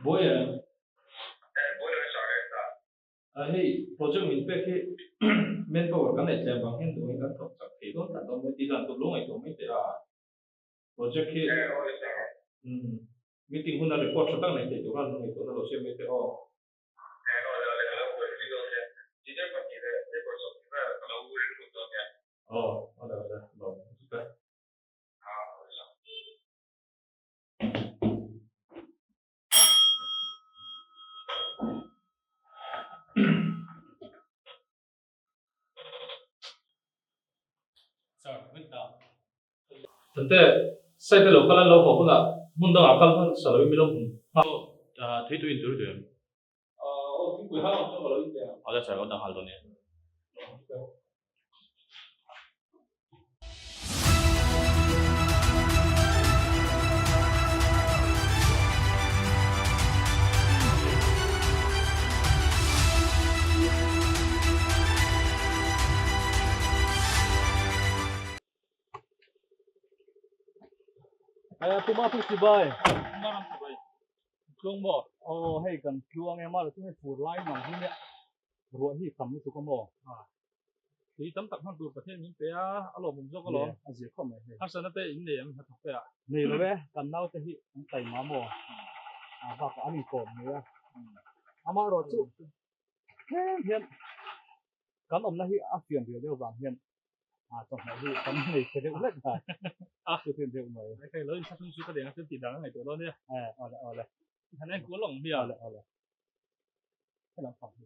Buai em? A hei project min pek hi manpower kan neih tlem vang hian duhin kan thawk chak thei dawn tlat lo mai tih dan tur lo ngaihtuah mai teh a. Project hi meeting huna report tha tak nei thei tur khan lo ngaihtuahna lo siam mai teh aw. Aw, awle awle, lawm lutuk e. Tante, site lo kal an lo haw hunah hmun dangah kal hman sa loin min lo hmu nghal. Thei tui in tur duh em? Aw, thingpui hal ang chu ka lo in teh ang. Aw, that's right, aw dang hal dawn e. Puma puk chibai. Tluang maw? Aw hei kan tluang em a, chu hei fur lai mang hi nia. Ruah hi tam lutuk a maw? Tui tam tak hman tur Pathian min pe a, a lawmawm zawk alawm. A zir khawp mai hei. Harsatna te in nei em hnathawk te ah? Nei lo e, kan naute hi an taima maw? A bakah an inkawm ngei a. Amaherawhchu tlem hian kan awmna hi a fian riau deuh vang hian chawhmeh hi kan nei che deuh hlek a, a chu deuh mai. Hei lo inthla chu ka deng a chuan tih dang a ngaihtuah dawn nia. Awle awle. Han enkual awng hmiah. Awle awle. Helam pang hi.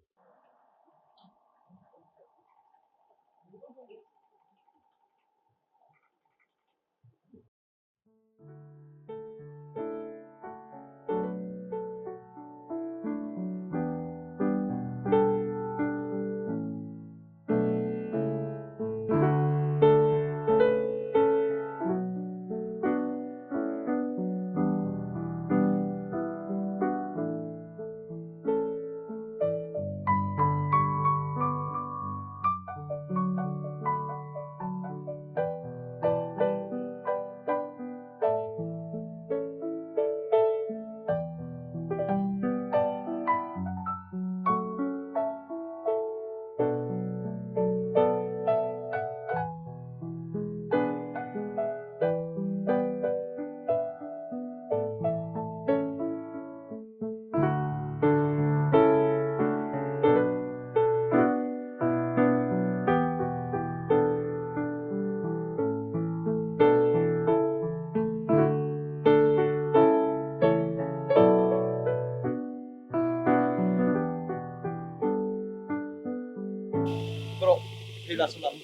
Hei la salam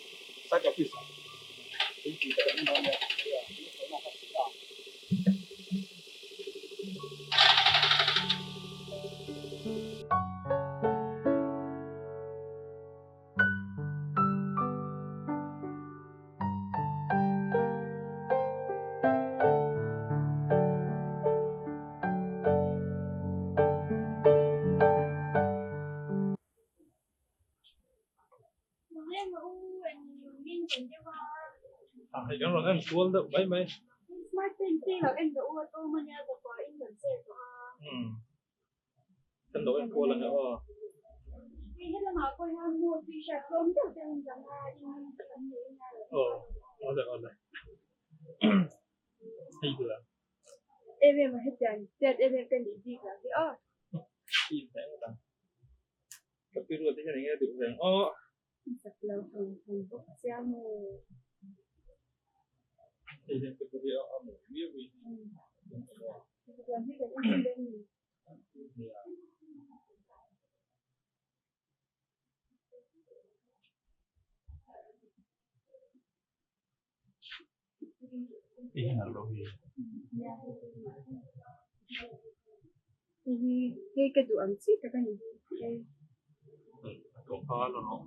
site office ah Hei kan rawn en kual deuh mai mai. Kan lo en kual ang e aw. Aw awle awle. Hei duh. Ka pi ruat te hian enge duh ve ang aw. Hei hian te pawh hi a mawi viau hi. Hei hi nalh loh hi. Hei ka duh ang chi tak a ni. A tawh kha a rawn awm.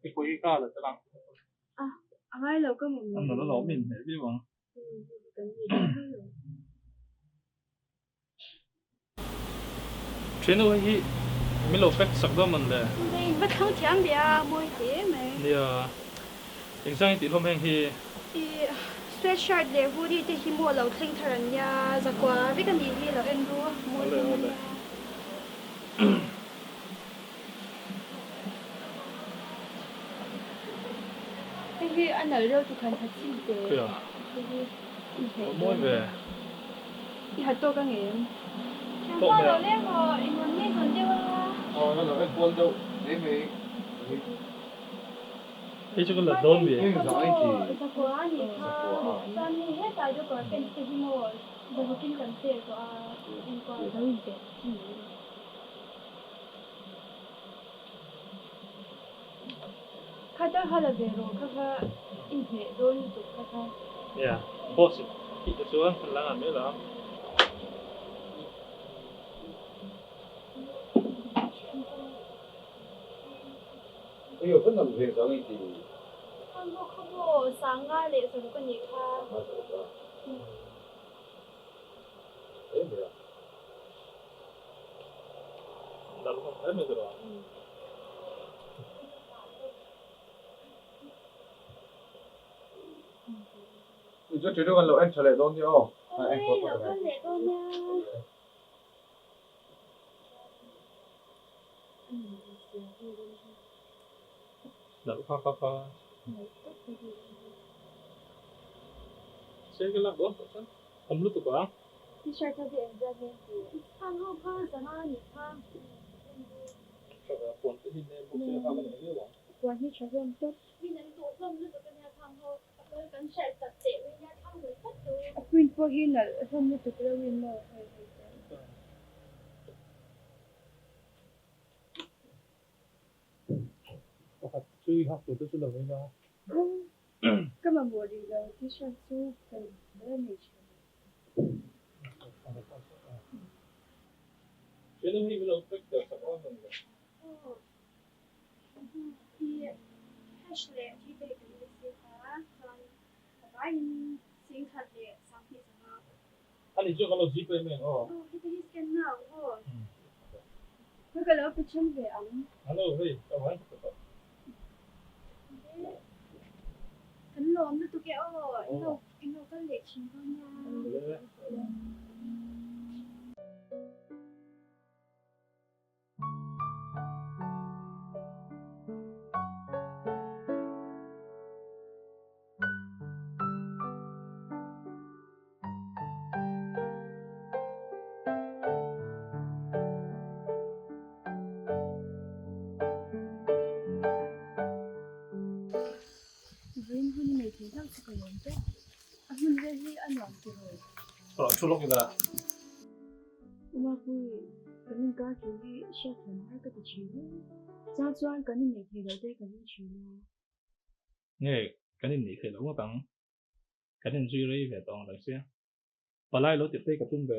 I pawh hi ka la tel ang. A, a ngai lo ka mamawh. A nalh alawm in hmeh viau ang. Thiannu hei hi min lo pack sak dawn man le. In va thlang thiam ve a, mawi hle mai. Nia, engzang i tih hlawm heng hi? I Sweatshirt leh hoodie te hi maw lo thleng thar an nia, zakua vek a nih hi lo en ru mawi hlawm a nia. Hei hi a nalh reuh chu khan ha chin teh. Hei hi i hmeh dawn a ni. I ha tawk a ngem? Thianpa lo leng rawh, i nuam ngei dawn deuh a. Aw ka lo en kual deuh mai mai. Hei chu ka la dawn ve. Zakua a nih kha, chuan hei hetah dawkawr pent te hi maw zarukin kan sale tawh a, enkual lo inpeh chi mai. Kha tal kha la ve rawh kha kha i hneh dawn lutuk kha kha. Nia, boss in tih te chuan kan la ngah mai lo. Khan ho kha maw sanga leh saruk a nih kha. Tam lutuk a. T-shirt ho hi engzat nge tih? Khang ho kha zanga a nih kha. Tha puan te hi nem bawk se a hak a nei viau ang. Puan hi tha hlawm tawp. Min an duh hlawm lutuk a nia khang ho. A kal kan hralh chak teh mai nia thlang lui tlat tawh. A print pawh hi nalh hlawm lutuk reuh in maw hei hei te. Pakhat chu i hak tur te chu lo vei la. Ka mamawh rih lo t-shirt chu ka la nei thin. Cash leh Gpay kan receive a, chuan a vaiin singkhat leh sanghnih zanga. Ani chu ka lo Gpay mai ang aw. Aw heti hi scan na ang aw. Ka ka lo pe then ve ang. Hello hei ka vain ka pe tawh. Kan lawm lutuk e aw, in lo kal leh thin dawn nia. Vawiin hun i nei thei hlauh chu ka lawm tawp. A hmun vel hi a nuam tiraw? Rawh thu lawk ila. Umapui, kan inkar thu hi hriat thiam har ka ti thin e. Chang chuan kan inneih theih loh te ka ring thin a. Nge kan inneih theih loh ngawt ang? Kan inzui rei ve tawh ang reng sia. Palai lo tirh te ka tum ve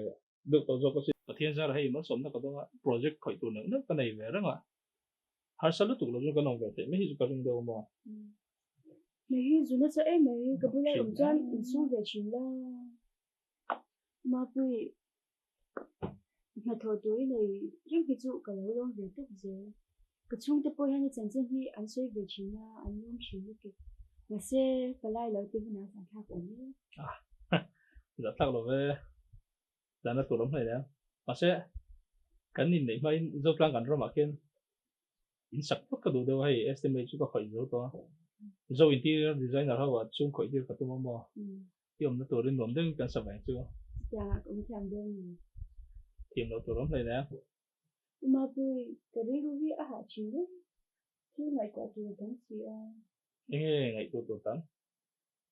deuh tawh zawk asin. Pathian zara hei malsawmna ka dawng a, project khawih tur neuh neuh ka nei ve reng a. Harsa lutuk lo chu kan awm ve theih mai hi chu ka ring deuh maw? Hei hi zu nasa em mai, ka bula awm chuan insum ve thin la. Mapui, hnathawh tur i nei reng hi chu ka lo lawm ve tawp zel. Ka chhungte pawh hian i chanchin hi an sawi ve thin a, an lawm thin lutuk. Mahse, palai lo te hunah zan thlak awm e. Zan thlak lo ve. Zan a tur awm hlei nen. Mahse, kan inneih hmain Zotlang kan ramah khian in sak phawt ka duh deuh a, hei estimate chu ka khawih zo tawh a. Zo interior designer ho ah chung khawih tir ka tum a maw? I awmna turin nuam deuhin kan sa veng chu. Chutiangah ka awm thiam dawn ni. Thiam loh tur awm hlei nen. Umapui, ka rilru hi a hah thin em? Thil ngaihtuah tur a tam si a. Enge ngaihtuah tur tam?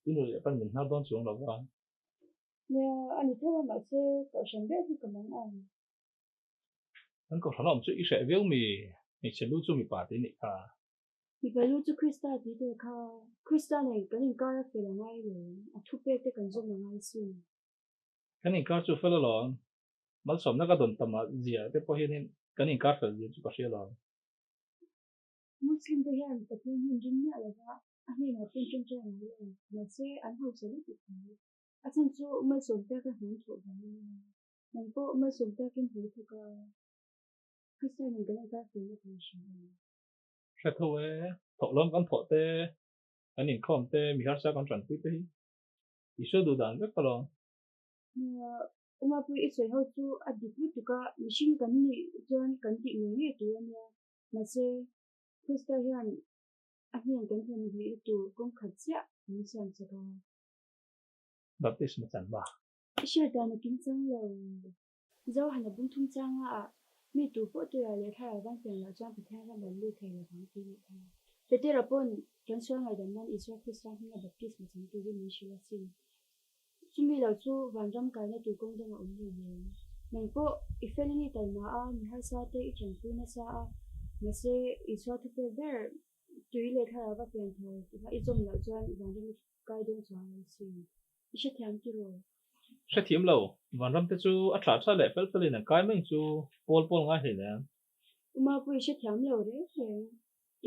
I nu leh pan min hnar dawn chuang lo va. Nia, a ni tho a, mahse kohhran ber hi ka mang ang. Kan kohhran a awm chu i hreh viau mi? Hmeichhe lu chu mipa tih nih kha. Mipa lu chu Krista tih tel kha. Krista nen kan inkar a fel a ngai lo, a thupek te kan zawm a ngai sin. Kan inkar chu fel alawm. Malsawmna ka dawn tam ah zia te pawh hianin kan inkar fel zia chu ka hria lo. Muslim te hian Pathian hi an ring miah lo va, a hnenah pawh in ṭawngṭai ngai lo, mahse an hausa lutuk mai. A chhan chu malsawm tak a hnam thawh vang a nia. Nang pawh malsawm takin hawi thawk a, Kristian in kan inkar felna tur a hria a ni. Hre tho e, thawhlawm kan thawh te, kan inkhawm te, mi harsa kan tanpui te hi. Isua duh dan vek alawm. Nia, U Mapui i sawi ho chu a dik lutuk a, mihring kan nih chuan kan tih ngei ngei tur a nia. Mahse, Krista hian a hnen kan hlen hnih tur kawng khat chiah min siam chak a. Baptisma chan ba. I hriat dan a kim chang lo. Zohana bung thum changa ah mi tu pawh tuia leh thlarau van pian loh chuan Pathian ram an lut thei lo vang tih nih kha. Petera pawn kan sual ngaidam nan Isua Krista hminga baptisma chang turin min hrilh asin. Chumi lo chu vanram kaina tur kawng dang a awm hlei hle. Nang pawh i felin i taima a, mi harsa te i tanpui nasa a, mahse Isua thupek ber tui leh thlarau va pian thar tih kha i zawm loh chuan vanram i kai dawn chuang lo asin. I hrethiam tiraw? Hrethiam lo, vanram te chu a tha tha leh fel felin an kai mai chu pawl pawl ngai hlei nen. Uma pawh i hrethiam lo reng reng.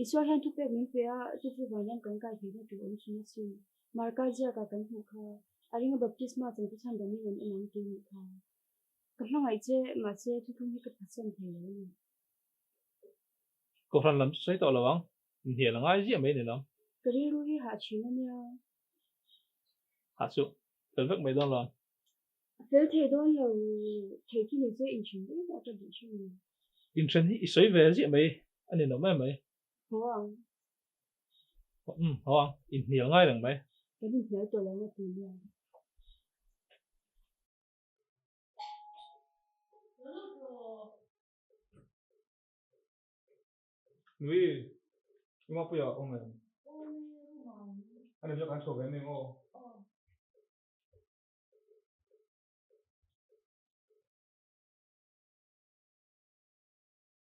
Isua hian thupek min pe a, chu chu vanram kan kai theihna tur awm chhun asin. Marka ziakah kan hmuh kha, a ringa baptisma chang chu chhandamin an awm ang tih nih kha. Ka hmangaih che, mahse thuthlung hi ka phatsan thei lo a ni. Kohhran lam chu sawi tawh lo ang, inhnial a ngai ziah mai ni lo. Ka rilru hi hah thin a nia. Hah chu fel vek mai dawn lo. A fel thei dawn lo, thei chu ni che inthen daih daih ka duh thin ni. Inthen hi i sawi ve ziah mai a ni lo mai mai. Haw ang. Umm haw ang, inhnial ngai reng mai. Kan inhnial tawh lo nga ti nia. Nui, i mapuia awm em? A ni chu kan chhuah ve mai ang aw.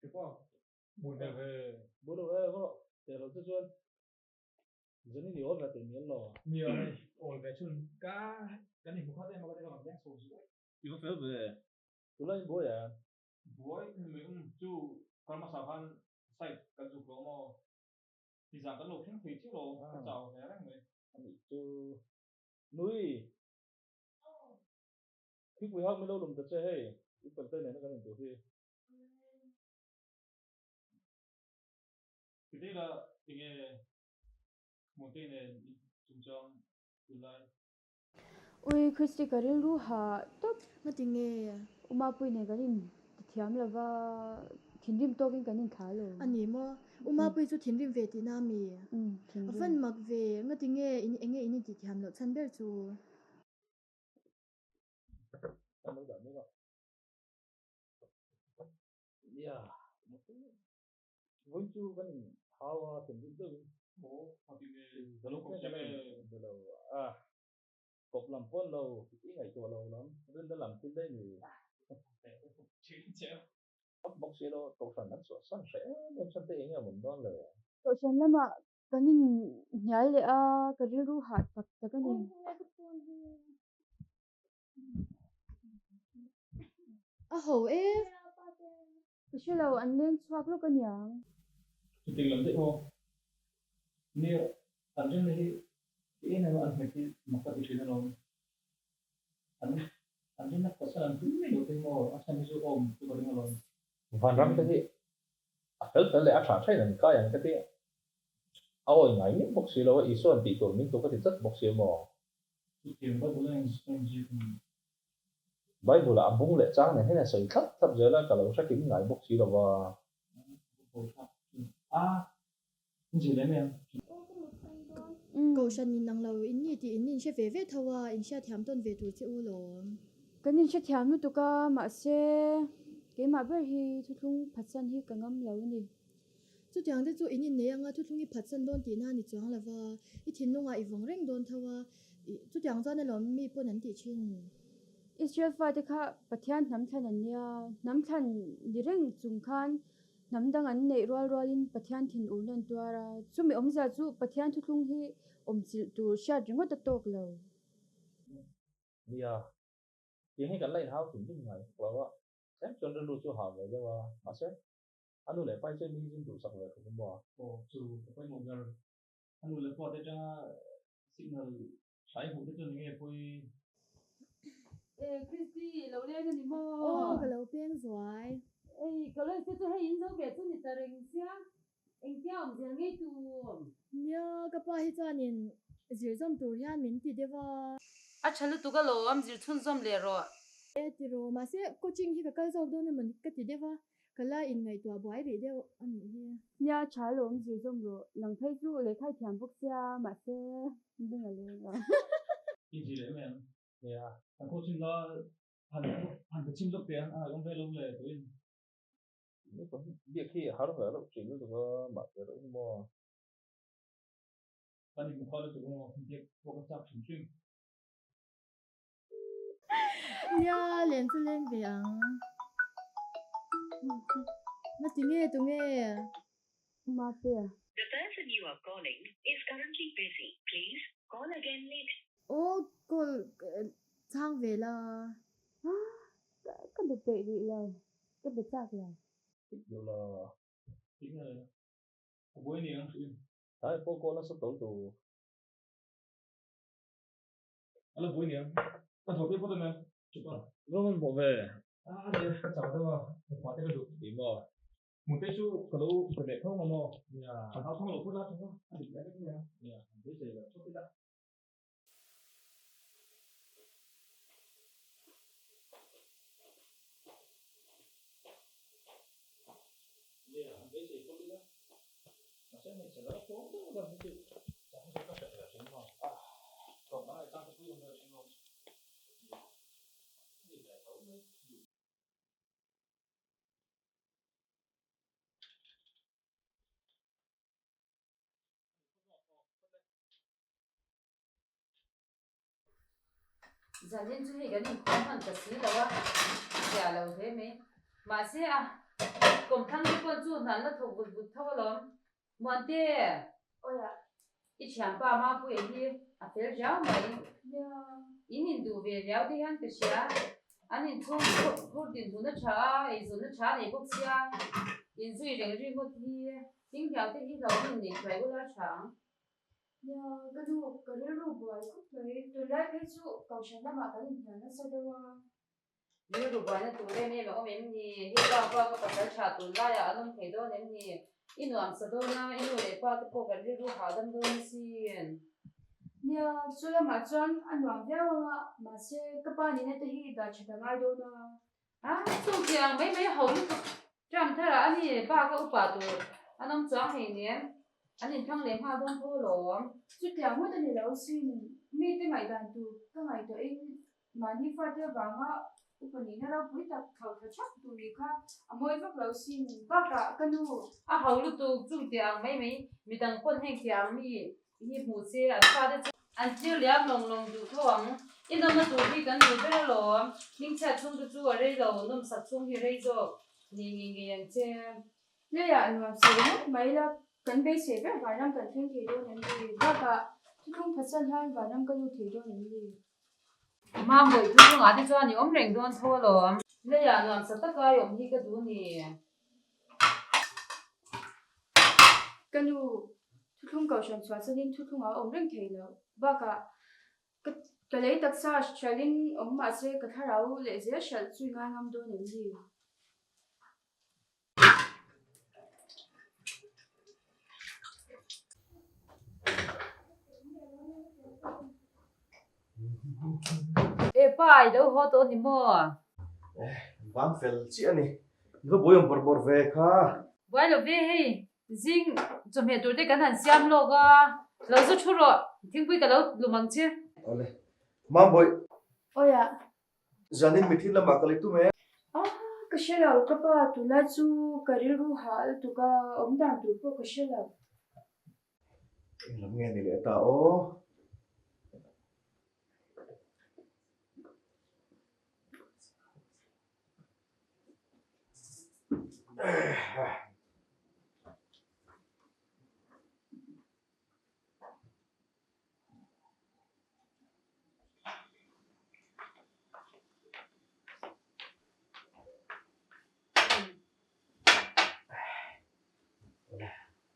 Tipa, bul ve ve. Bul ve ve, teh lo chu chuan Zanin i awl ve teh mial lo. Nia hei, awl ve chhun ka kan inhmu khat em a ka ti ka rawn leng chho zuai. I va fel ve, tunlai in buai em? Buai ka ni mai um, chu kar hmasa khan site kan zuk lo maw? Nizan kan lo thleng thei chiah lo, ka chau ve reng mai. Anih chu Nui, thingpui hak min lo lum ta che hei, i pelte nena kan intur hi. Titei la enge Hmuhtei nen in chungchang tunlai. Ui Christy ka rilru ha tawp. Ngati nge? U Mapui nen kan in ti thiam lo va, thinrim tawkin kan in thla lo. A ni maw? U Mapui chu thinrim ve tihna a mi? Umm thinrim. A fan mak ve, ngati nge in enge in in ti thiam loh chhan ber chu? Kan lo dah mek a. Nia, vawiin chu kan in hau a, thinrim deuhin. Aw, a ti nge, ka lo kawp che nge? Ni lo a, kawp lam pawn lo, i ngaihtuah lo lam, rinna lam thil daih ni. Bawk si lo, Kohhran an chhuah san hreh em em chhan te eng nge a awm dawn le? Kohhran lamah kan in hnial leh a, ka rilru hah tak tak a ni. A ho e. Ka hre lo, an leng chhuak lawk a niang. Chuting lam daih maw? Nia, an rinna hi ti em em a an hmet hi mak ka ti thin alawm. An an rinna pasal an hlim mai lo te hi maw a chhan hi chu awm chu ka ring alawm. Vanram te hi a fel fel leh a tha thain an kai ang ka ti. A awi ngai miah bawk si lo a, Isua'n tih tur min tuk a ti tlat bawk si a maw? Chutiang Bible a in ziak a ni. Bible ah a bung leh chang nen hian a sawi thlap thlap zel a, ka lo hre kim ngai bawk si lo va. A in zir leh mai ang. Kohhran in ang lo in ni tih in inhre ve ve tho a, in hriatthiam tawn ve tur che u lawm. Kan inhrethiam lutuk a, mahse keimah ber hi thuthlung phatsan hi ka ngam lo a ni. Chutiang te chu in innei anga thuthlung i phatsan dawn tihna a ni chuang lo va, i thinlungah i vawng reng dawn tho a, chutiang chuan alawm mi pawn an tih thin. Israel fate kha Pathian hnam thlan an nia, hnam thlan ni reng chung khan hnam dang an neih rual rualin Pathian thin urna an tuar a, chumi awmzia chu Pathian thuthlung hi awmchilh tur hriat ringawt a tawk lo. Nia, tiang hi kan la inhau tum tum ngai bawk lo a, tlem chuan rilru chu a hah ve deuh a, mahse A nu leh pa hi chuan mi hi zin duhsak ve khawp a maw? Aw, chu ka pawimawh ber. A nu leh pa te atanga signal hrâi hmuh te chuan enge pawi? E, Christy, i lo leng a ni maw? Aw, ka lo peng zuai. Ei, college te chu hei in zo ve chu ni ta reng sia, engtia awmzia ngei tu? Nia, ka pa hi chuanin. Zir zawm tur hian min ti deuh a. A tha lutuk alawm, zir chhunzawm leh rawh. E tiraw, mahse coaching hi ka kal zawk dawn emaw ka ti deuh a, ka la inngaihtuah buai rih deuh a nih hi. Nia, tha alawm, zir zawm rawh. Nang phei chu lehkha i thiam bawk sia, mahse beng a leng lo. I zir leh mai ang. Nia, kan coaching la han han ta chim lawk teh ang, a awm ve lo le tuin. Biak hi a har ve reuh thin lutuk a, mahse reuh hi maw. Kan inhmu kha lutuk emaw biak pawh ka chak hrim hrim. Nia, len chu leng ve ang. Ngati nge tunge? Mate. The person you are calling is currently busy, please call again later. Aw call chhang ve la. Ka be peih rih lo, ka be chak lo. Tik deuh la. Tik nge a buai ni ang hrim. Tlai pawh call nasa tawlh tur. A la buai ni ang. Ka thawh pek phawt a nia. Chupa. Rawng an hmuh ve. A nia ka chak deuh a, hmuh te ka duh. Ti maw? Hmuh te chu ka lo pe leh tho ang maw? Nia. Ka hlau thawng lo phawt a, chupa a dik leh vek nia. Nia, an beisei lo phawt ila. Nia, an beisei phawt ila. Mahse hmeichhe lam tlawm deuh deuh hi chu chak hi chu ka hre ve thin maw? Tlawm dang leh chang te pui awm ve thin maw? Nia, a ni ve tho mai. Zanin chu hei kan inkhawm hman ta si lo a, chhia lo hle mai. Mahse a kawmthlang te pawh chu hna an la thawk vut vut tho alawm. Muante! Awiah. I thianpa Mapuia hi a fel riau mai. Nia. In induh ve riau te hian ka hria. An inchhung phur dinhmun a tha a, eizawnna tha a nei bawk sia. Inzui reng ringawt hi Hlinghliau te hi hlauhawm in nei thuai ula tha ang. Nia, ka nu, ka rilru buai khawp mai. Tunlai phei chu Kohhran lamah kan inhnial nasa deuh a. Rilru buaina tur em em a awm em ni? Hei pa pa ka pasal tha tunlaiah an awm thei dawn em ni? I nuam sa dawn a, i nu leh pa te pawh kan rilru hahdam dawn asin. Nia, chu lamah chuan a nuam viau ang a, mahse ka pa nihna te hi dah that a ngai dawn a. A, chutiang mai mai ho lutuk Trump tharah a ni bak a upa tur an awm chuang hei nen an inthlang leh nghal dawn tho alawm. Chutiang ngawt a ni lo sin, mite ngaihdan tur ka ngaihtuahin mahni fate avanga upa nihna ropui tak thlauh thla thak tur nih kha a mawi vak lo sin, bakah ka nu. A ho lutuk chutiang mai mai midang pawn heng tiang mi hi hmuh se an fate chu an thlir liam lawng lawng duh tho ang. I nawmna tur hi kan duh ber alawm. Hmingchhiat chhung te chu a rei lo, nawmsak chhung hi rei zawk ni ngei ngei ang che. Leiah nuam sawi ngawt mai la, kan beisei ber vanram kan thleng thei dawn em ni? Bakah thuthlung phatsan hian vanram ka lut thei dawn em ni? Mambawi thuthlungah te chuan i awm reng dawn tho alawm. Leiah nuamsa taka i awm hi ka duh ni. Ka nu, thuthlung kohhran chhuahsanin thuthlungah a awm reng thei lo. Bakah, ka ka lei taksa hralhin awm mah se ka thlarau leh zel hralh chu i ngai ngam dawn em ni? E pa, i lo haw tawh a ni maw? Eh, vang fel chiah a ni. I va buai awm bawrh bawrh ve kha. Buai lo ve hei, zing chawhmeh tur te kan han siam lawk a, lo zu thu rawh, thingpui ka lo lum ang che. Awle, Mambawi. Awiah. Zanin mithi lamah ka lei tum e. Ah, ka hre lo, ka pa tunlai chu ka rilru hah lutuk a, awm dan tur pawh ka hre lo. Englam nge ni leh ta aw?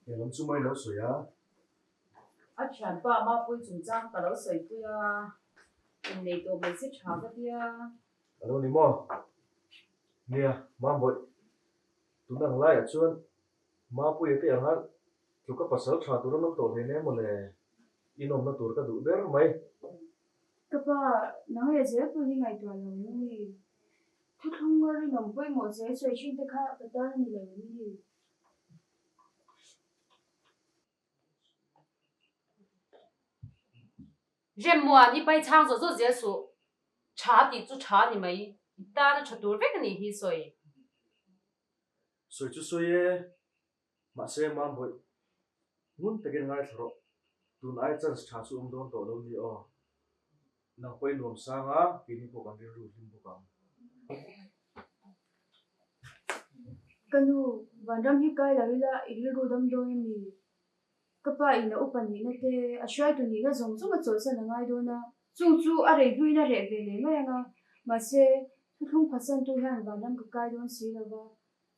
He lam chu mai lo sawi a. A thianpa Mapui chungchang ka lo sawipui a, innei tawh mai se tha ka tia. A lo ni maw? Nia, Mambawi, tun ang laiah chuan Mapuia te anga tluka pasal tha tur an awm tawh hle hle maw le? Inawmna tur ka duh ber mai. Ka pa, nang leh zel pawhin i ngaihtuah lo em ni? Thuthlung a rinawm pawimawh zel sawi thin te kha ka tan a ni lo em ni? Remmuan, i pai chhang zawh zawh zel suh. Tha tih chu tha a ni mai. I tan a tha tur vek a nih hi sawi. Sawi chu sawi e, mahse Mambawih, ngun takin ngaithla rawh. Tun ai chance tha chu awm dawn tawh lo ni aw. Nang pawh i nuam sang a, keini pawh kan rilru hlim bawk ang. Ka nu, Vanram hi kai lo ila i rilru dam dawn a mi? Ka pa in a upa nihna te, a hruaitu nihna zawng zawng a chawlhsan a ngai dawn a, chung chu a rei hnuin a reh ve leh mai ang a, mahse, thuthlung phatsantu hian vanram ka kai dawn si lo va,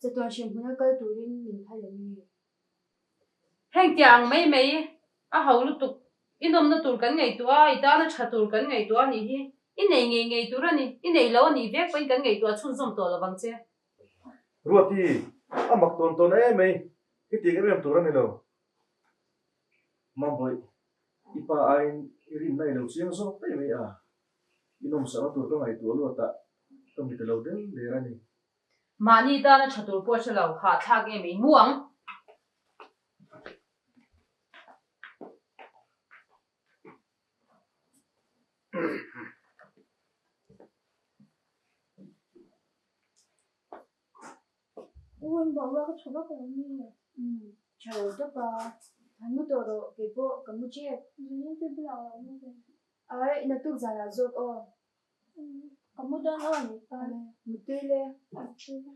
chatuan hremhmun a kal turin min phal em ni? Heng tia ang mai mai a ho lutuk, i nawmna tur kan ngaihtuah a, i tana tha tur kan ngaihtuah a nih hi, i nei ngei ngei tur a ni, i nei lo a nih vek pawhin kan ngaihtuah chhunzawm tawh lo vang che. Ruati, a mak tawn tawn em mai, hetiang em em tur a ni lo. Mambawih, i pa aiin i rinna i lo chiang zawk daih mai a, i nawmsakna tur ka ngaihtuah luatah ka mit a lo del der a ni. Mahni tana tha tur pawh hre lo, hahthlak em i mu ang. U in boruak a tha vak lo mi? Umm, tha lo tawp a, han mu tawh rawh, keipawh ka mu tep. Zilin chu bulah a lo mu ve. Ai, naktuk zanah zawk aw. Umm, ka mu dawn aw ni chuan. Muttui le. Muttui le.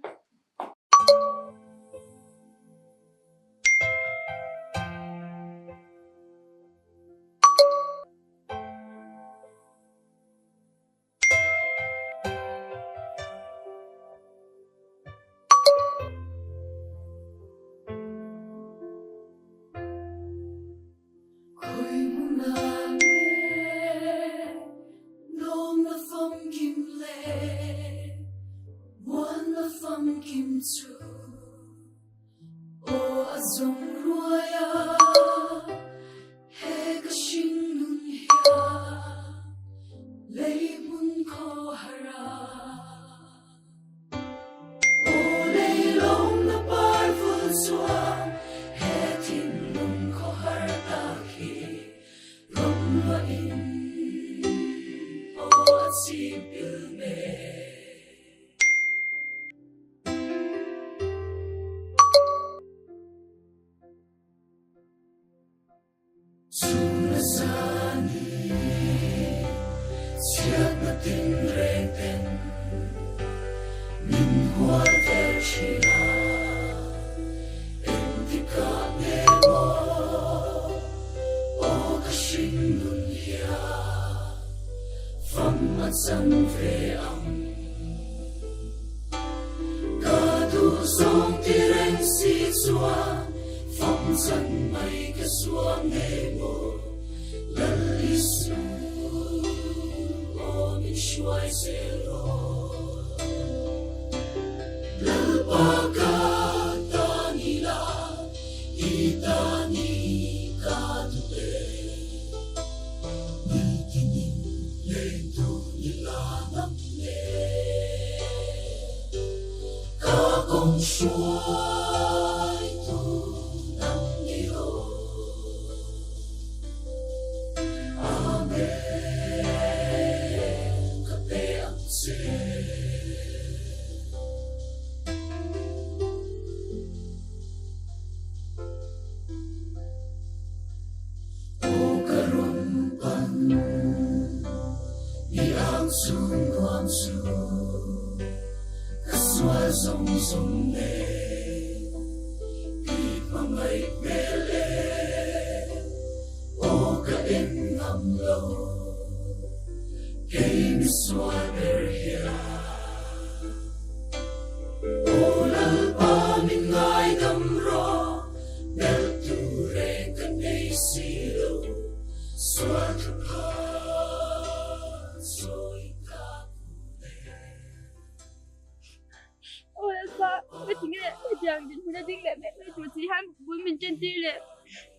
Aw Lalpa, ka ti nge hetiang dinhmun a ding leh mai mai tur chi hian bul min ṭentir leh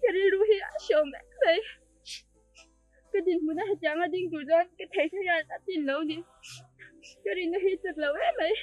ka rilru hi a hreawm em mai. dinhmuna hetianga ding tur chuan ka theihna hian a tlin lo ni. Ka rinna hi chak lo em mai.